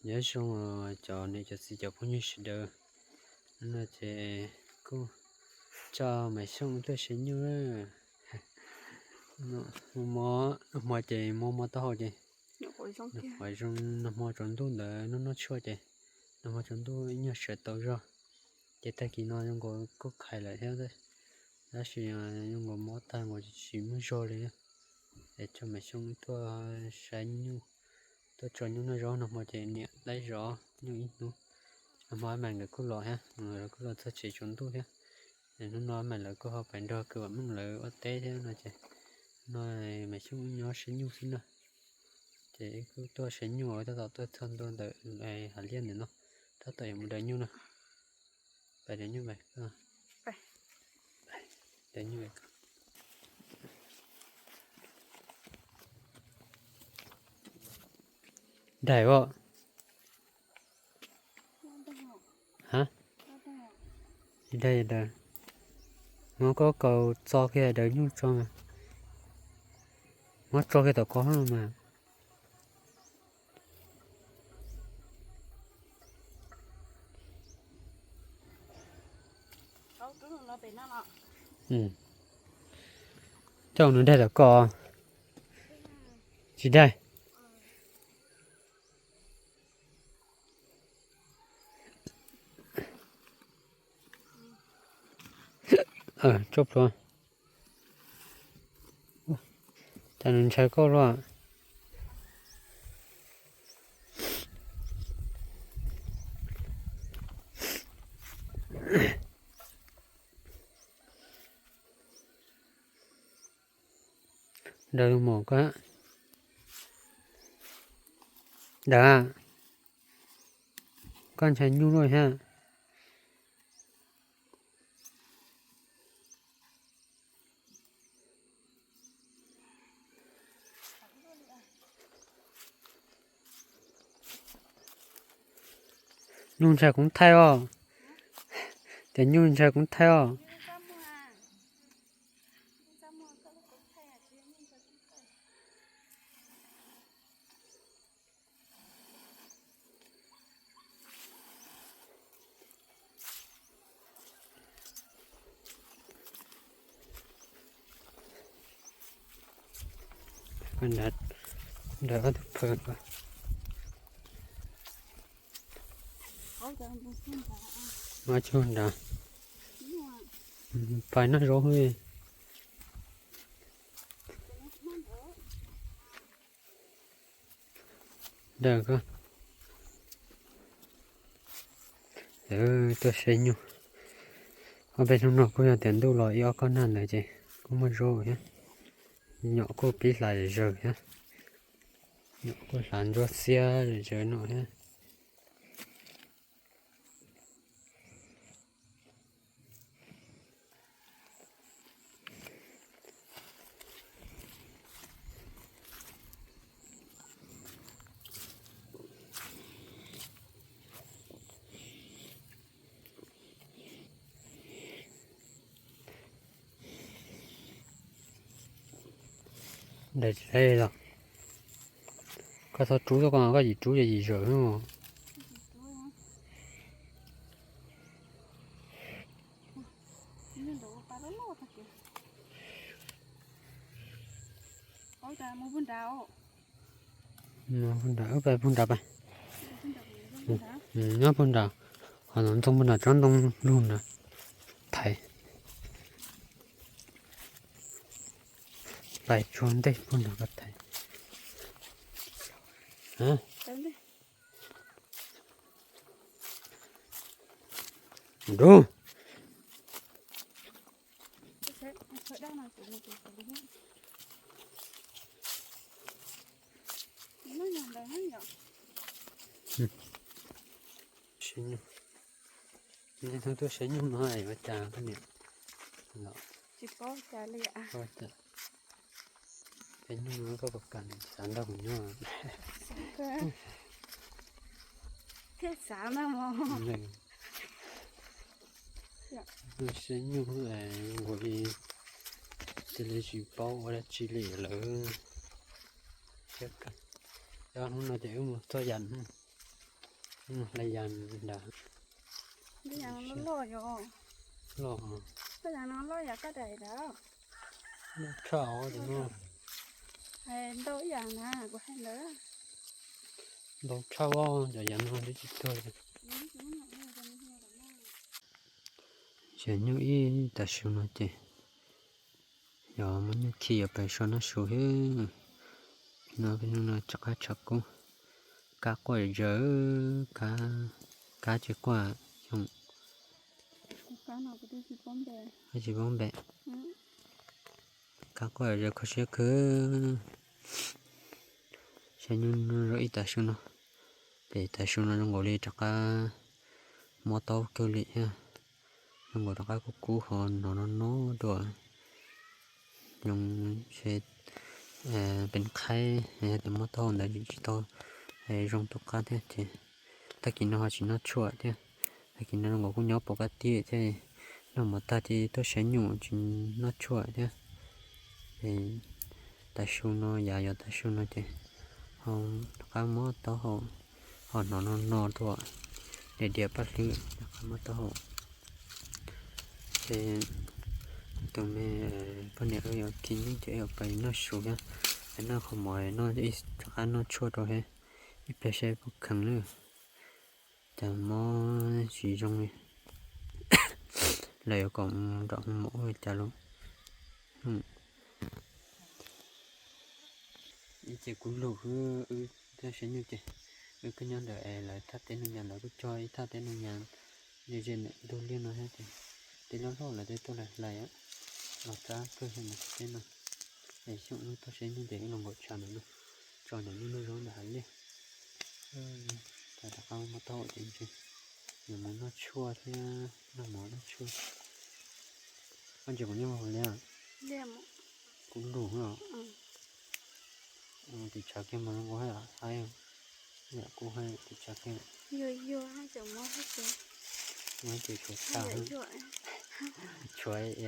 Nhớ xong rồi, chào anh em, chào chị, chào phu nhân sơ đơ. Nó sẽ cũng cho mày xong tôi sẽ như nó mò, mò chị, mò, mò tao chị. Nó hỏi xong, nó mò trong đu đỡ, nó, nó chua chị. Nó mò trong đu, nó sửa tàu rồi. Chị ta kỳ nó trong có, có khai lại theo thôi. Đó là, à, trong có mò ta, có chỉ mới rồi đấy. Để cho mày xong tôi sẽ như Tua chua ñu na zo, na hmo ce nia lai zo ñu i nu. Na hmo a mai leu ku lo ha, leu ku lo tsa che chon tu ha. Nia nu no a mai leu ku ho pai ndo ku wa mung leu wa te ha no ce. No mai chung nyo she ñu si na. Ce ku tua she ñu wa ta ta tua chon tua ndo ai ha lian ne no. Ta ta ya mu da ñu na. Pai da ñu pai. Pai. ໄດ້ຢູ່ ໄດ້ບໍ່? ຮະ? ໄດ້ ໄດ້ ມັນກໍເກົາຊອກແຄ່ໄດ້ຢູ່ຊ່ອງ ມັນຊອກແຄ່ຕະກໍມາ. ອືມ ເຈົ້າໜຶ່ງໄດ້ແລ້ວກໍຊິໄດ້ ເອີ ຈົບແລ້ວ. ຈາກນັ້ນໃຊ້ກໍລະ ດາວໝໍກະ ດາ ການໃຊ້ຍູ້ດ້ວຍແຮະ. ນຸ່ງຊາຍຂອງໄທອໍ ແຕ່ນຸ່ງຊາຍຂອງໄທອໍ. ເພິ່ນດັດ ດັດເອົາເພິ່ນວ່າ ມາຊົນດາ ໄປນະໂລເຮີຍ. ເດີກະ ເອີ ຕົວເຊຍຢູ່ ເອົາໄປທາງນອກ ກູຢາກແຕ່ນດູຫຼໍອີອອກກ່ອນນັ້ນແຫຼະເຈ ກູມາໂຈຍະ ເນາະ ກູປິດຫຼາຍເຈີຍະ ເນາະ ກູຫຼານໂຈເຊຍເຈີເນາະ. ໄດ້ ໄດ້ລະ ກະຊອດຈູຕົວກ່ອນ ກະຊິຈູ ຈະຊິເສີເນາະ. ເອົາແຕ່ໝູ່ບຸນດາວ ໝູ່ບຸນດາວ ເອີ ໄປບຸນດາວໄປ ອືມ ເອົາບຸນດາວ ເອົານ້ຳຕົ້ມບຸນດາວ ຈ້ອນຕ້ອງລຸ້ນນະ ໄທ ໄປຊວນເດ້ ບຸນດາວກັບໄທ ຮະ. ດູ ເຊຍ ນີ້ເຮົາຕົວເຊຍນ້ອຍວ່າຈາງເນາະ ຊິພໍຈາເລຍອະ ພໍຈາ ເປັນຫຍັງມັນກໍປະກັນສານດອກຫຍ້ອ ເທດສາມນະໝໍ ເຊຍຢູ່ເອີ ບໍ່ມີ ຈະເລີຍຊິເປົາວ່າຈະເລີຍເລີຍ ເຈັບກັນ ແຕ່ວ່າມັນໜ້າຈະເອີ ຕົວຢັນ. ອືມ ລະຢັນດາ ລະຢັນລໍໆຢູ່ ລໍ ລະຢັນລໍໆ ຢາກກະໄດ້ແລ້ວ ເຂົ້າເນາະ ໃຫ້ໂດຢ່າງນະ ບໍ່ໃຫ້ເລີ ໂດເຂົ້າ ລະຢັນດີຈິຕອລ ອືມ ສຽງຢູ່ອີ່ຕາຊູເນາະເຈ. ຍອມມັນຂີ່ໄປຊອນນະຊູເຮ ນະເປັນນະຈັກກະຈັກກູ ກະກວຍເຈີ ກະ ກະເຈກວ່າ ຍອງ ກະນອກໄປດູຊິປ້ອມແບ ກະຊິປ້ອມແບ ອືມ ກະກວຍເຈີ ຂໍເຊຄື ຊະຍູນໂຣອີຕາຊູເນາະ ເປຕາຊູເນາະ ຍອງໂກລີ ຈັກກະ ມໍໂຕເກີລີ ຍອງໂກ ຈັກກະ ກູກູ ຮອນ ນອນ ນອນ ໂດ ຍອງເຊ ເປັນໄຄ ແຕ່ມໍໂຕ ໄດ້ຈິຕອລ ຍອງໂຕການ ເທ ຕາກິນນອນ ຮອນ ຊິນອນຊົວ ເທ ຕາກິນນອນ ໂກ ກູ ຍອມປົກກະຕິ ເທ ນອນ ມໍຕາ ຈິໂຕ ຊະຍູ ຈິນອນຊົວ ເທ ເປັນ ຕາຊູເນາະ ຢາຢອດຕາຊູເນາະເຈ ເຮົາກະມໍໂຕ ເຮົາ ເຮົານອນ ນອນ ນອນໂຕ ເດດຽວປະລື ກະມໍໂຕ ເອ ໂຕແມ່ ເອີ ປະເນຍ ເອີ ກິນນີ້ຈະເອ ເອົາໄປນອນຊູ ໄປນອນເຂົ້າໝໍ ນອນ ອີ ກະນອນຊົວໂຕ ເຮ ອີ ໄປໃຊ້ພວກເຄື່ອງເລີຍ ຈະມໍສີຊົງນີ້ ແລ້ວກໍດອກໝໍຈະລົງ ອືມ ອີເຈກຸລູຄື ອື ເທເຊຍເຈ ອື ກະຍອນເດີ ແອ ລະ ທາເຕນຍານ ລະ ກຸຈອຍ ທາເຕນຍານ ເຈເຈ ດູລຽນເນາະ ເທເຕ ເຕໂລໂລ ລະ ເຕໂຕ ລະ ລະ ອະ ລະ ຕາ ເກີເຫັນ ເຕເນາະ ເອ ຊຸ ອື ໂຕເຊຍເຈ ລອງກໍຊານະ ຈອຍ ນະ ມີໂລ ລະ ເລ ເອີ ແຕ່ຕາເຂົາມາໂຕເຈ ເຈ ຍາມານອນຊົວເທ ນອນມານອນຊົວ ມັນຈະບໍ່ຍອມແລ້ວ ລຽມ ກຸລູເນາະ ອືມ ອືມ ຕິດຊາເກມມາ ບໍ່ໃຫ້ອາຍ ຍາກູໃຫ້ຕິດຊາເກມ ຍົວໆ ໃຫ້ຈະມອດໃຫ້ເຈ ໃຫ້ເຈຊົວຊາ ຍົວໆ ຊ່ວຍ ເອ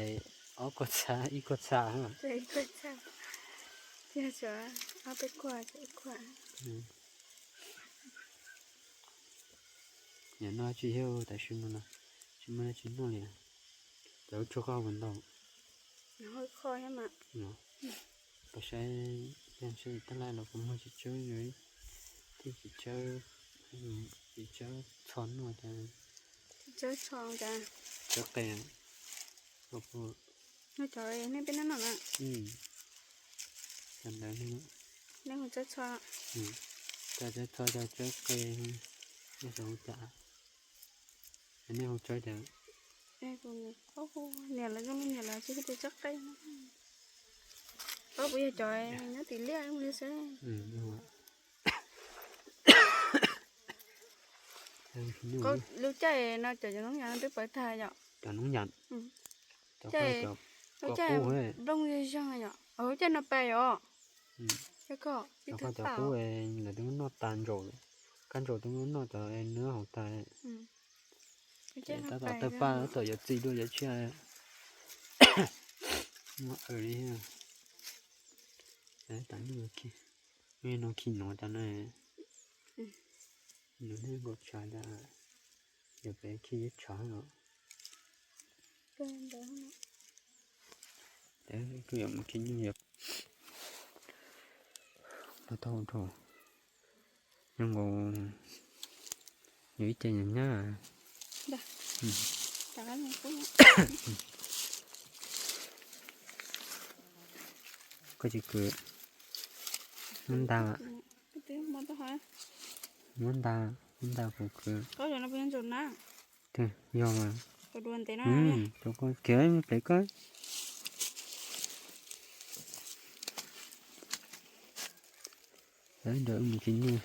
ເອົາກົດຊາ ອີກົດຊາ ຊ່ວຍອີກົດຊາ ເຈຊວ ເອົາໄປກວາດ ໄປກວາດ ອືມ ຍານອນຈິເຮວ ແຕ່ຊິມນອນ ຊິມນອນ ຊິນອນເລີຍ ແຕ່ວ່າໂຈກາວັນດອງ ເຮົາຄອຍໃຫ້ມາເນາະ ປະຊາແມ່ນຊິຕະຫຼາດລາວກໍບໍ່ຊິເຈີຢູ່ ທີ່ຊິເຈີ ອືມ ຊິເຈີຊອນໜ້ອຍແຕ່ ຊິເຈີຊອນກະ ເຈີແກງ ກໍບໍ່ ໃນຈອຍນີ້ເປັນອັນນັ້ນນະ ອືມ ອັນໃດນີ້ ໃນຫົວໃຈຊອຍ ອືມ ຈະເຈີຊອນ ຈະເຈີແກງ ໃນສອງຈາ ອັນນີ້ຂອງຈອຍເດີ ເອີ ໂອ້ໂຫ ເໜືອລະ ຍັງເໜືອລະ ຊິເຮັດຈັກໄກ ເອີ ບໍ່ຢາກຈອຍ ຍັງຕິເລຍ ມັນຊິ ອືມ ກໍຮູ້ໃຈເນາະ ຈອຍນ້ອງຫຍັງ ໄປເປີດທ່າເນາະ ຈອຍນ້ອງຫຍັງ ອືມ ໃຈ ໃຈ ບອງເລື່ອງເນາະ ເອີ ໃຈນະໄປເນາະ ອືມ ແລ້ວກໍ ແລ້ວກໍຈະຮູ້ເອງ ແລ້ວຕ້ອງນອກຕານໂຈ ການໂຈຕ້ອງນອກຕາເອງ ເນື້ອຂອງຕາຍ ອືມ Te ta ta ta pa to yo tsi do yo chia. Ma eri. Eh, ta ni ki. Mi no ki no ta na. No ne go cha da. Yo pe ki yo cha no. Eh, ku yo mo ki ni yo. Ma to to. Yungo. Yo ite nya nya. Da. Hmm. Tagal mo po. Ko jiku. Manda. Ito yung mata ha. Manda, manda ko ku. Ko yo na pinanjona. Te, yo ma. Ko duan te na. Hmm, to ko ke mo pe ko. Đấy, đợi mình chín mươi.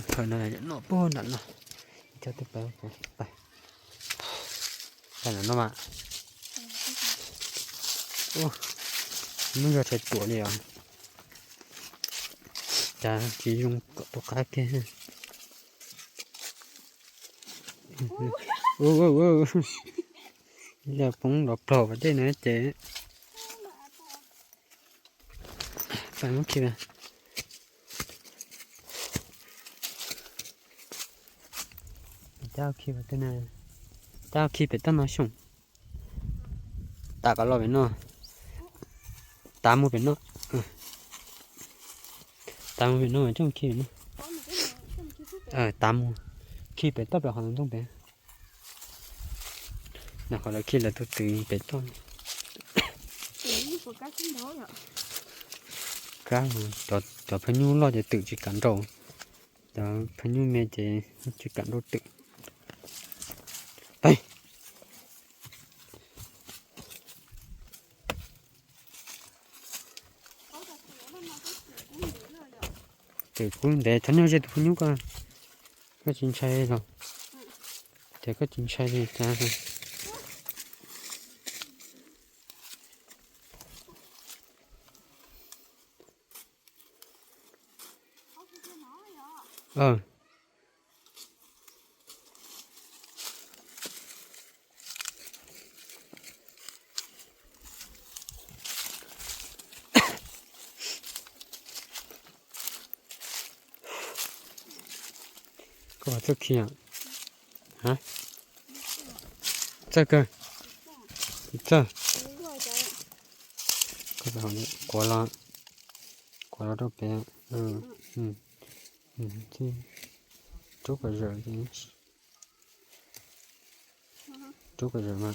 Thôi này nó bố nặng nè. Cho tôi phải, phải, phải. Phải là nó mà. Ô, nó giờ chạy chuột đi à. Chà, chỉ dùng cọ tô cá kia. Ô, ô, ô. Giờ phóng đỏ phở vào đây nữa chứ. ໄປມັນຂີ່ໄປ ເຈົ້າຂີ່ໄປຕົວນັ້ນ ເຈົ້າຂີ່ໄປຕົ້ນໄມ້ສູງ ຕາກະລອບໄປເນາະ ຕາມໝູ່ໄປເນາະ ເອີ ຕາມໝູ່ໄປເນາະ ເຈົ້າຂີ່ໄປເນາະ ເອີ ຕາມໝູ່ ຂີ່ໄປຕໍ່ໄປຂອງຕົງໄປ. ນະຄອນລາວຄິດລະຕຸດຕຶງເປັນຕົ້ນ ກາ ຕອນ ຕອນພາຍຸລອດຈະຕຶກຈິກັນໂດ ຕອນພາຍຸແມ່ຈະ ຈິກັນໂດຕຶກ ໄປ ເຕີກູແດ່ທັນເນາະ ເຈັດພາຍຸກະ ກະຈິງໃຊ້ເນາະ ແຕ່ກະຈິງໃຊ້ເລີຍຈ້າ ເອີ. ກະວ່າເຈົ້າຂຽນ ຮະ ເຈົ້າກະ ເຈົ້າ ກະວ່າເຮົານີ້ ກວ່າລະ ກວ່າລະດອກແປ ເອີ ອືມ ອືມ ທີ່ ຈົບກະເຈີ ທີ່ Aha. Tú que se llama.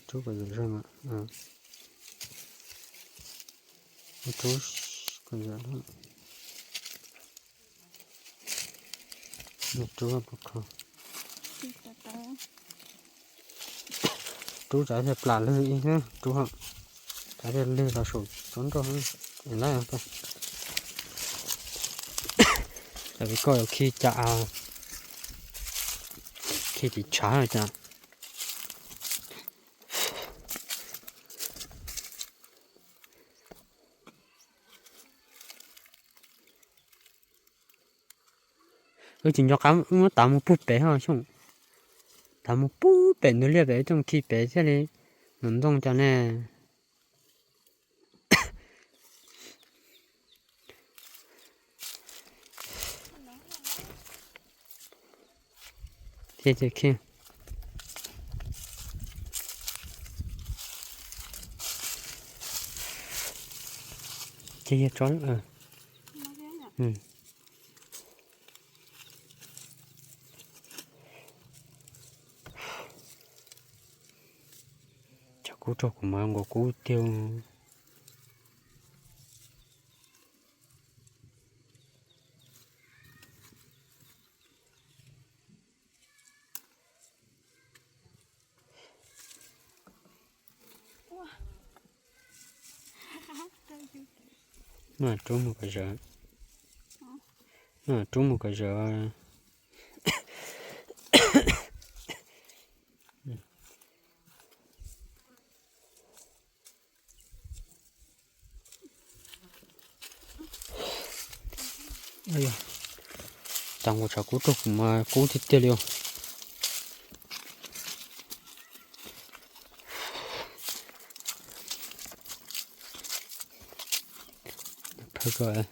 Tú que se llama. Ah. Tú que se llama. Tú a poco. ຕູຈາກເທື່ອປາເລີຍອີກເດີ ຕູຮອດ ຈາກເທື່ອເລີຍລາວສູງ ໂຕນໂຕ ເຫັນໄດ້ ແຕ່ໄປກໍຂີ່ຈາກ ຂີ່ຕິດຊ້າຈາກ ເອີ ຈິງຍອກຄຳ ຕາມໝູ່ປຸບແປເຮົາຊ່ອງ ຕາມໝູ່ປຸບແປໂດລຽບແປ ຈົ່ງຂີ່ແປເສຍເລີຍ ໜົນດົງເຈົ້າແນ່ ເຄ ເຄ ເຄ ເຄ ຈອນ ເອີ ອືມ. Chakuto kumango kutyo. Thank you. Nua, tumu ka ja. Nua, tumu ka ja. Ai ya. Tango chakuto kuma kuti telio. Paka, eh.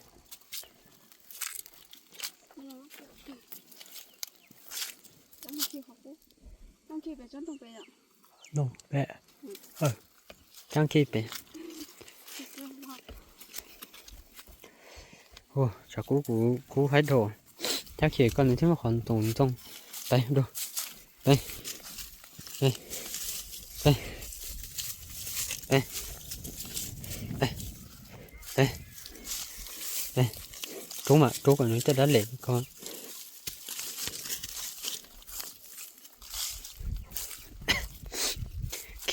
ຕ້ອງຂີ່ໄປຈົນຕ້ອງໄປເນາະ ລົງແປະ ເອີ ຈ້າງຂີ່ໄປ ໂອ້ ຈາກກູ ກູ ກູໄຮໂດ ຈາກຂີ່ກ່ອນທີ່ມາຂອນຕົງ ຕ້ອງໄປ ໂດ ໄປ ໄປ ໄປ ໄປ ໄປ ໄປ ໂຕມາ ໂຕກ່ອນ ຈະດັດເຫຼັກກ່ອນ.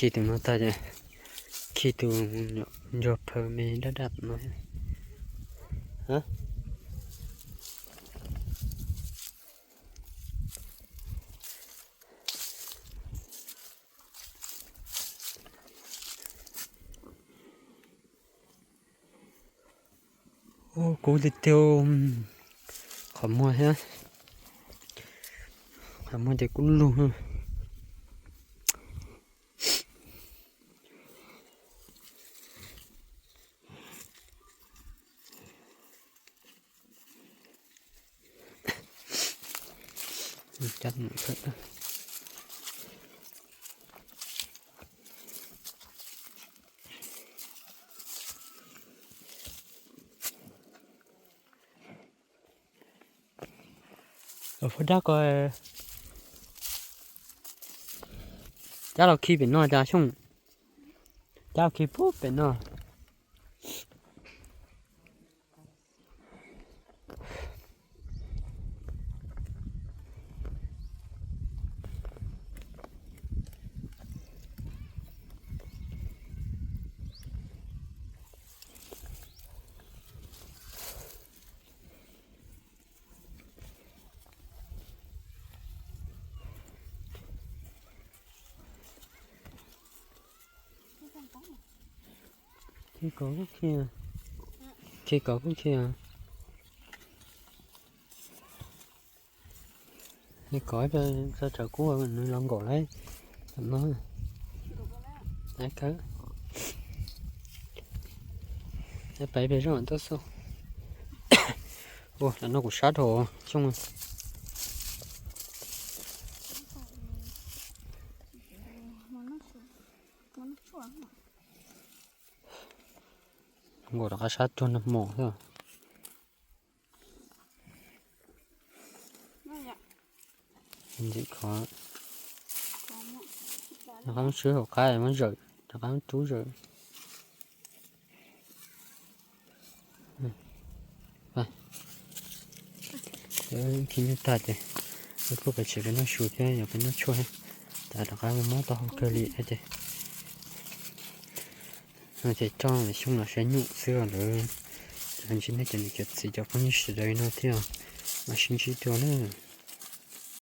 Khi tụi nó ta vậy, khi tụi nó vô phơ mì đắt đắt nó. Hả? Ô, cú ti tiêu, ưm, khỏi mua ha. Khỏi mua thì cũng luôn ha. ຈັດໜ້ອຍເພິ່ນເດີ. ເອີ ພຸດດາກໍ ຈາລາວຂີ່ເປັນເນາະ ຈາຊົງ ຈາວຂີ່ປຸບເປັນເນາະ. ເຄກອກເຄ ເຄກອກເຄ ເຄກອກ ໃຫ້ໄປເຈົ້າເຈົ້າກູ ມັນລອງກອກໄດ້ ເນາະ. ໄດ້ເກີ ໄດ້ໄປ ໄປຊ່ອງຕົວໂຊ ໂອ້ ລະນົກກູຊາໂທ ຊ່ວງ ໂອ້ ລະກະຊາໂທນະໝໍເດີ. ເຫັນຊິຂໍ ລະຄຳຊື້ເຂົ້າຂາຍມາເຈີ ລະຄຳຕູ້ເຈີ ອືມ ໄປ ເອີ ກິນຕາເດ ເອີ ກູໄປເຊີໄປນອນຊູເດ ຢ່າໄປນອນຊ່ວຍ ຕາດອກການມອງຕາເກີລີເດ. ເຮົາຈະຈ້ອງໃນຊ່ວງລາຊາຍຸເສືອເດີ ເປັນຊິໄດ້ເປັນເກີດສີຈາກພວກນີ້ຊິໄດ້ເນາະ ທີ່ເຮົາມາຊິງຊິຕົວເດີ.